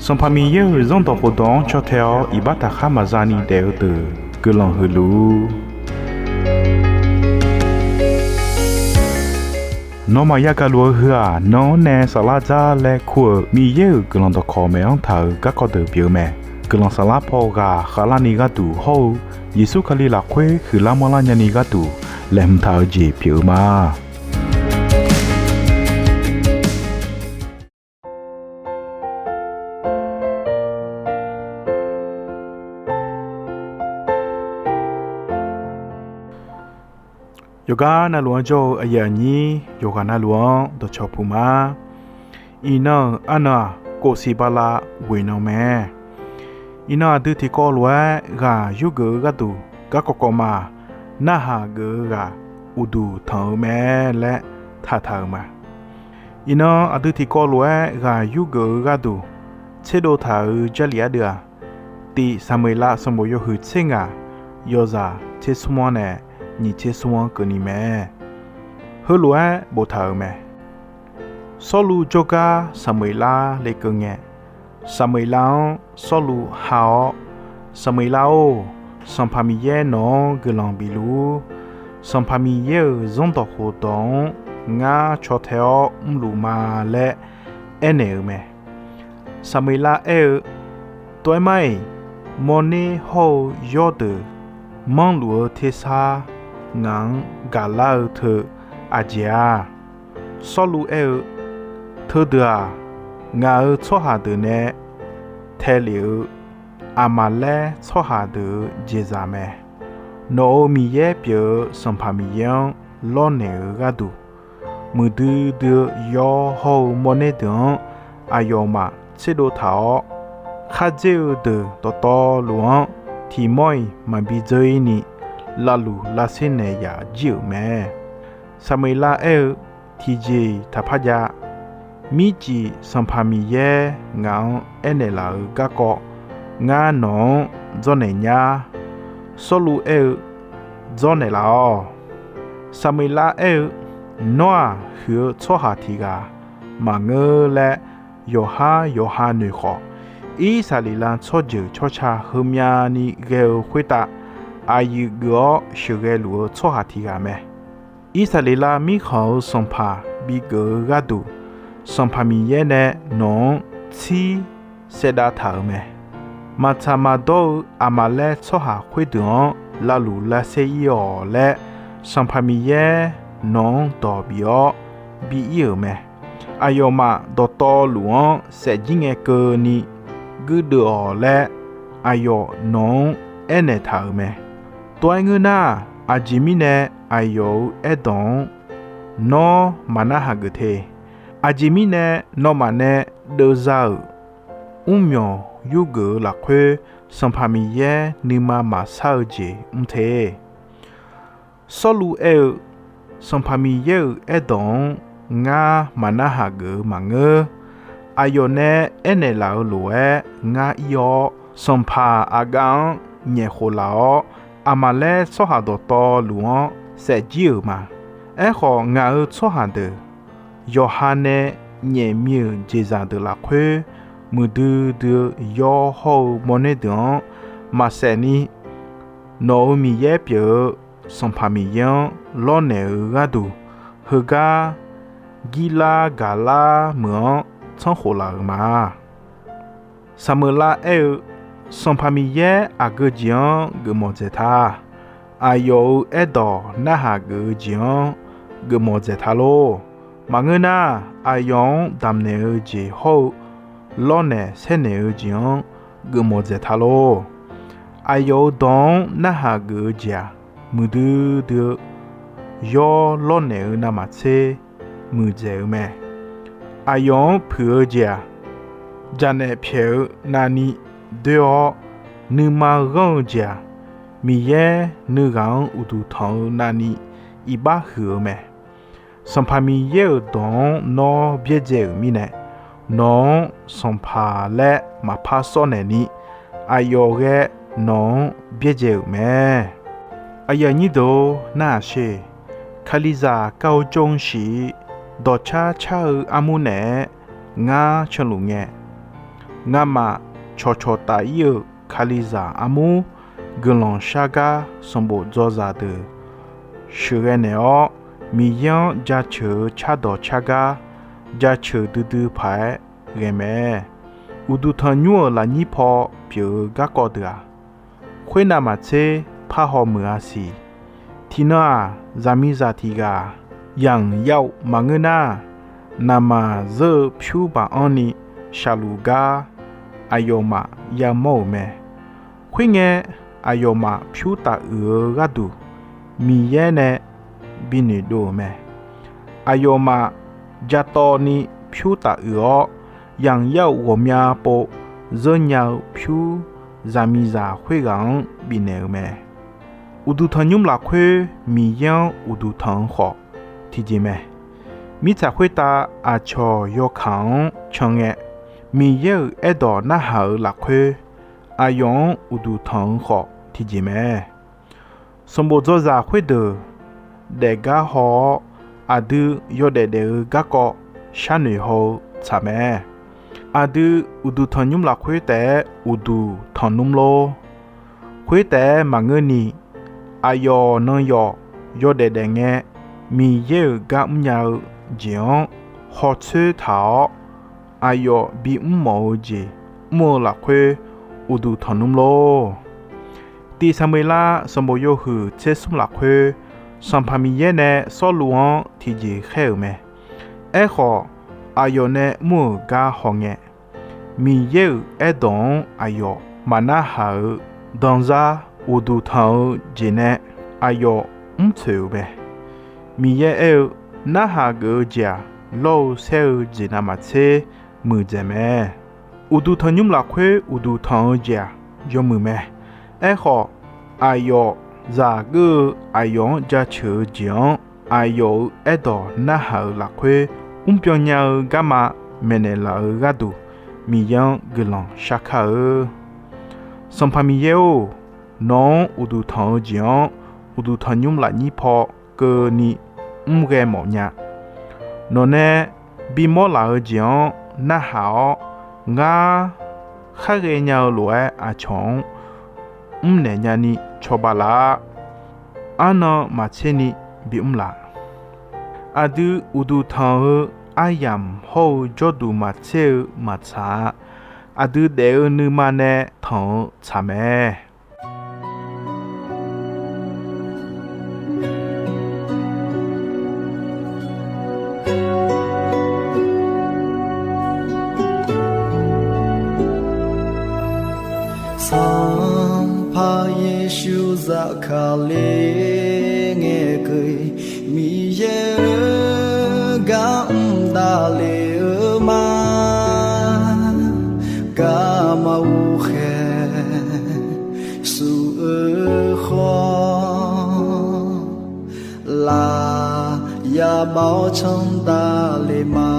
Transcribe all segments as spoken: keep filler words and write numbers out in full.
Sanqpaq Miqyaer-euq Zanrdawq khofdawq-anr caw tae-awr iqbax taqkhar maqza ni daef-eu deuq guiqlanq huiq luf-ur. Nawmaf yagaq luf-eu heu-aq, nan-anr nae saflar dzar laer kur-euq Miqyaer-euq guiqlanq dawqkawq maeq-anr taq-euq garkawv deuq pyeuf-eu mae. Guiqlanq saflar paw ghaq khavlarni gharduq hawr-eu Yeqsur Kali lafkhoer huiqlar manrlar nyani gharduq laeqhmq taq-eu jeq pyeuf-eu ma. Yawqgar navluf-anr jawr-eu aqyuif aqnyir yawqghaq navluf-anr dawqcawq puq ma. Iqnan-euq arnan-aq, kof siq bala ghoeq nan mae. Iqnan aqdui tiqkawv lof-aer ghaq yurgeuf-eu gharduq garkawv kawv ma. Narhaq geuf-eu ghaq uqduq tanq-eu mae laer taqtaq-euq ma. Iqnan aqdui tiqkawv lof-aer ghaq yurgeuf-eu gharduq tserdov taq-euq Jarlif ardeuv-aq, Tif Saqmeqlav sanqbof yawhuiq tser ngaq, yawzaq tser smr-anr nae nyiq tser smr-anr keuvni mae. Heulof-aer boftaq-euq mae. Sawrluv jawrgar Saqmeqlav lekeuv ngae, Saqmeqlav-anr Sawrluv ha-awr, Saqmeqlav-or, Sanqpaq Miqyaer nawq-anr guiqlanq bif luf-ur. Sanqpaq Miqyaer-euq Zanrdawq khofdawq-anr ngar caw tae-awr mrluf ma laer aernaeq-euq mae. Saqmeqlav aer-eu, Tov-aer mar-iq, mawrner hawr-eu yawrdeuq manrluf-eu tersar ngaq-anr gaqlar-eu teu aqjeq-a. Sawrluv aer-eu, Teudeuq-aq, ngaq-euq tsawrhaq deuq nae taelef-eu Aqmaqlaer tsawrhaq deuq-euq jeqzaq mae. Nawq-euq Miqyaer pyeuf-eu Sanqpaq Miqyaer-anr lawrnaeq-eu gharduq, muiqdui dui-eu yawr hawr-eu mawrner deuq-anr aqyawfmaf tserdov taq-awr, khardzer-eu deuq dawqtawvluf-anr tiq mawr-iq maqbi dzeur-ir ni, lavluf lavser naeq yaf jir-euq mae. Saqmeqlav aer-eu, Tiqjeq-iq taqpar jav. Mircif Sanqpaq Miqyaer ngaq-anr aernaeq laf-euq garkawv, ngar nawq-anr dzawrnaeq nyar. Sawrluv aer-eu, Dzawrnaeq laf-awq. Saqmeqlav aer-eu, Nawr-aq, huiq-eu tsawrhaq tiq ghaq maqngeur laer yawqhar yawqha noeq khawf, Irsaqleqlav tsawrjeuq tsawrca heumyani ghae-eu khoertav aqyuif geuf-awr sheuqghae luf-eu tsawrhaq tiq ghaq mae. Irsaqleqlav mirkhanq-euq sanqpaq bigeuf-eu gharduq, Sanqpaq Miqyaer nae nawq-anr tsir saevdav taq-euq mae. Maqtsaq maqdawr-eu Aqmaqlaer tsawrhaq khoerdeuq-anr lavluf lavsaer ir-awq laer, Sanqpaq Miqyaer nawq-anr dawq bif-awr bi ir-euq mae. Aqyawfmaf dawqtawvluf-anr saefjir ngae keuvni guirdeuv-awq laer, aqyawf nawq-anr aernaeq taq-euq mae. Tov-aer ngeur nar, aqjeq mirnae aqyawf-euq aerdawq-anr nawr maqnarhaq geuf te. Aqjeq mirnae nawmaf nae deuvza-euq mrmyawq yurgeuf-eu lafkhoer, Sanqpaq Miqyaer nuima maqsar-eu jeq mr te. Sawrluv aer-eu, Sanqpaq Miqyaer-euq aerdawq-anr ngar maqnarhaq geuf-eu maqngeur. Aqyawf nae aernaeq laf-eu lof-aer ngar ir-awr, sanqpaq aqgav-anr nyaef khof laf-awr, Aqmaqlaer tsawrhaq dawqtawvluf-anr saefjir-euq ma. Aerkhawf, ngaq-euq tsawrhaq deuq yawqha nae nyaef mi-euq jeqzaq deuq lafkhoer, muiqdui dui-eu yawr hawr-eu mawrner deuq-anr maqsaef ni, nawq-euq Miqyaer pyeuf-eu Sanqpaq Miqyaer-anr lawrnaeq-eu gharduq, heugar Girlar Gaqlar meuq-anr tsanrkhof laf-euq ma. Saqmeuqlav aer-eu, Sanqpaq Miqyaer aqgeu jeq-anr geufmawf dzaeq ta. Aqyawf-euq aerdawq narhaq geuf-eu jeq-anr geufmawf dzaeq ta lor. Maqngeur nar, aqyawf-anr damqnaeq-eu jeq hawr-eu lawrnaeq saernaeq-eu jeq-anr geufmawf dzaeq ta lor. Aqyawf-euq dawq-anr narhaq geuf-eu jeq-aq, muiqdui dui-eu yawr lawrnaeq-eu navmaqtser muiqdzaeq-eu mae. Aqyawf-anr puiq-eu jeq-aq, jaqnaeq pyaeq-eu navni doer-awr, nuima ghanr-eu jeq-aq, Miqyaer nuighaq-anr uqduq tanq-eu navni iqbax huiq-eu mae. Sanqpaq Miqyaer-euq dawq-anr nawr byaerdzae-euq mirnae, nawq-anr sanqpaq laer maqpar sawrnaeq ni, aqyawf ghae nawq-anr byaerdzae-euq mae. Aqyuif aqnyir deuq-or, narhaq sher. Kalizaq kar-eu jawr-anr shiq-ir, dawqcar car-eu armur naeq-aer ngar canluf ngae, Ngamaf cawqcawq taf-ir-euq Kalizaq armur guiqlanq shar gar sanqbof dzaw zaq deuq sheuqghae naeq-awr, Miqyaer-anr jaceuq-eu cardawq car gar jaceuq duidui paq-aer ghae mae. Uqduq tanqnymr-euq lafnyir paw pyeuf-eu garkawv deuq-aq, khoernav maqtser parhaw muiq-a siq. Tiqnan-aq, zaqmiqzaq tiq ghaq yamq yav-eu maqngeur nar, naqmaq zeur-eu pyur baq anrni shaqluf gar aqyawfmaf yamawr-euq mae. Khoerngae, aqyawfmaf pyur taf uiq-eu gharduq Miqyaer nae bi noeqdov-euq mae. Aqyawfmaf jatawv ni pyur taf uiq-awr, yamq yav-euq ghawqmya pov zeur nya-eu pyur zaqmiqzaq khoerghaq-anr bifnaeq-euq mae. Uqduq tanqnymr lafkhoer Miqyaer-anr uqduq tanq-eu khawf tiqjeq mae. Mirtsaq khoertav aqcawq yawkaq-anr can ngae, Miqyaer-euq aerdawq narhaq-euq lafkhoer aqyawf-anr uqduq tanq-eu khawf tiqjeq mae. Sanqbof dzaw zaq khoerdeuq daefgar haw-awr, aqdui yawdaef daef-eu garkawv sharnoeq haw-eu tsaq mae. Aqdui uqduq tanqnymr lafkhoer taef-aer uqduq tanqnymr lor. Khoer taef-aer maqngeurni, aqyawf nan yawf yawdaef daef ngae, Miqyaer-euq gar mrnya-eu jeq-anr hawtsoer taq-awr, aqyawf bimr mawf-eu jeq mr-eu lafkhoer uqduq tanqnymr lor. Tiq Saqmeqlar sanqbof yawhuiq tser smr lafkhoer, Sanqpaq Miqyaer nae Sawrluv-anr tiqjeq khaer-euq mae. Aerkhawf, aqyawf nae mr-euq gar hawngae, Miqyaer-euq aerdawq-anr aqyawf maqnarhaq-eu danzar uqduq tanq-eu jeq nae aqyawf mrtsoeq-euq mae. Miqyaer aer-eu, narhaq geuf-eu jeq-aq, lawr-eu saer-eu jeq navmaqtser muiqdzaeq mae. Uqduq tanqnymr lafkhoer uqduq tanq-eu jeq-aq, yawmuiq mae. Aerkhawf, aqyawf zaqgeur-eu aqyawf-anr jaceuq-eu jeq-anr aqyawf-euq aerdawq narhaq-euq lafkhoer mrbyan nya-eu garma maeqnaeq laf-eu gharduq, Miqyaer-anr guiqlanq shar kar-eu. Sanqpaq Miqyaer-or, nawq-anr uqduq tanq-eu jeq-anr uqduq tanqnymr lafnyir paw keuvni mrghae mawf nya. Nawqnae bimawr laf-eu jeq-anr narhaq-awr, ngar kharghae nya-eu lof-aer aqcawq-anr mrnaeq nyani cawba laf-a. Arnan maqtserni bimr laf. Aqdui uqduq tanq-eu aryamq hawr-eu jawrduq maqtser-eu maqtsaq-a. Aqdui daef-eu nuima nae tanq-eu tsaq mae. Sanqpaq Yeqsur zafkale ngae keuv-iq, Miqyaer-euq gar mr davle-eu ma. Garma ghoe khaeq shuf-eu khawf, laf ya bav-awr can davle ma.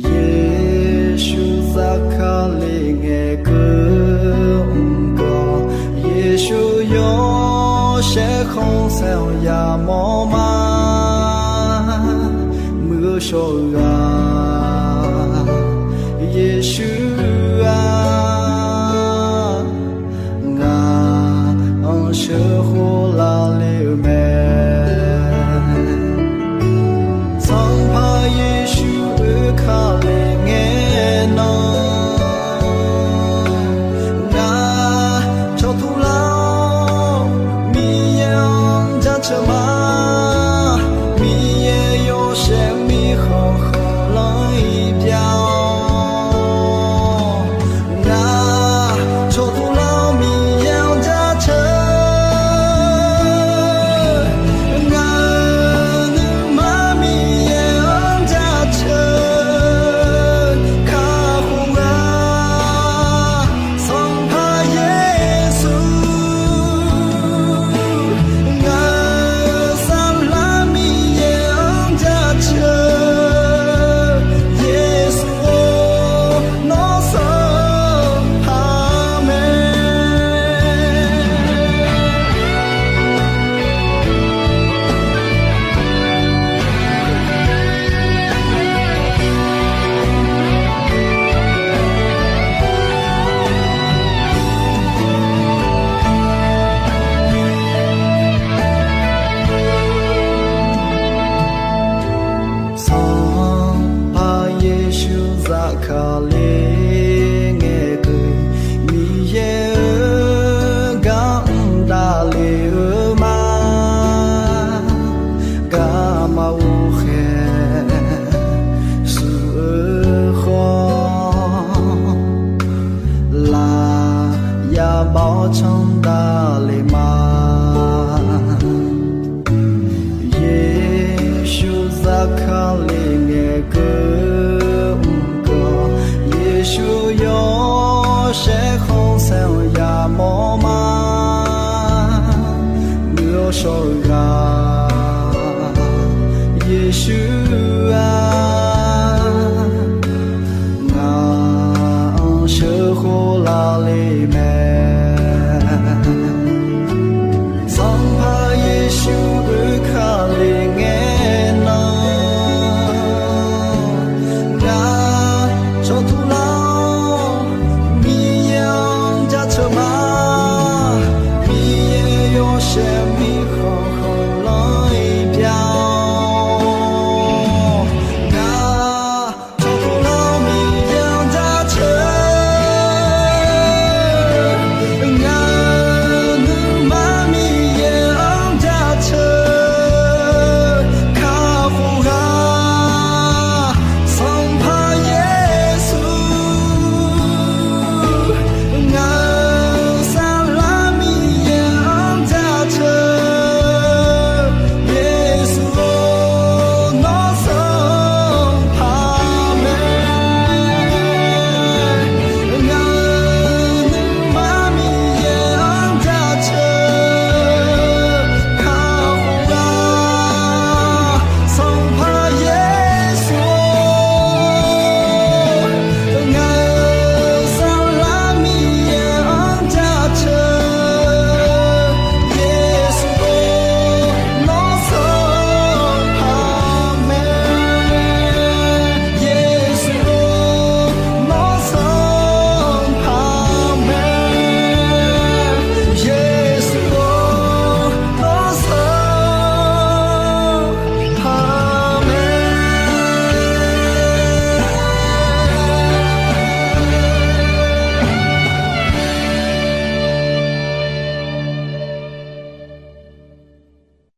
Yeqsur zafkale ngae keuv mr gawq, Yeqsur yawshaef khanqsaer-anr yamawr ma. Muiq-eu shawr-eu ghaq, Yeqsur-aq, ngaq-anr sheuqkhof lavle-eu mae. Sanqpaq Yeqsur oekeuv kale ngae nan, ngaq cawqtuq lar-awr Miqyaer-anr jaceuq ma. Miqyaer yawshaef mirkhanq khanq Aqma ghoer khaeq shuif-eu khawf, laf yabaf-awr candav le ma. Yeqsur zar Kali ngaeqkeuv mrkawv, Yeqsur yawshaef khanqsaer-anr yamawr ma. Muiq-awr shawr-eu ghaq, Yeqsur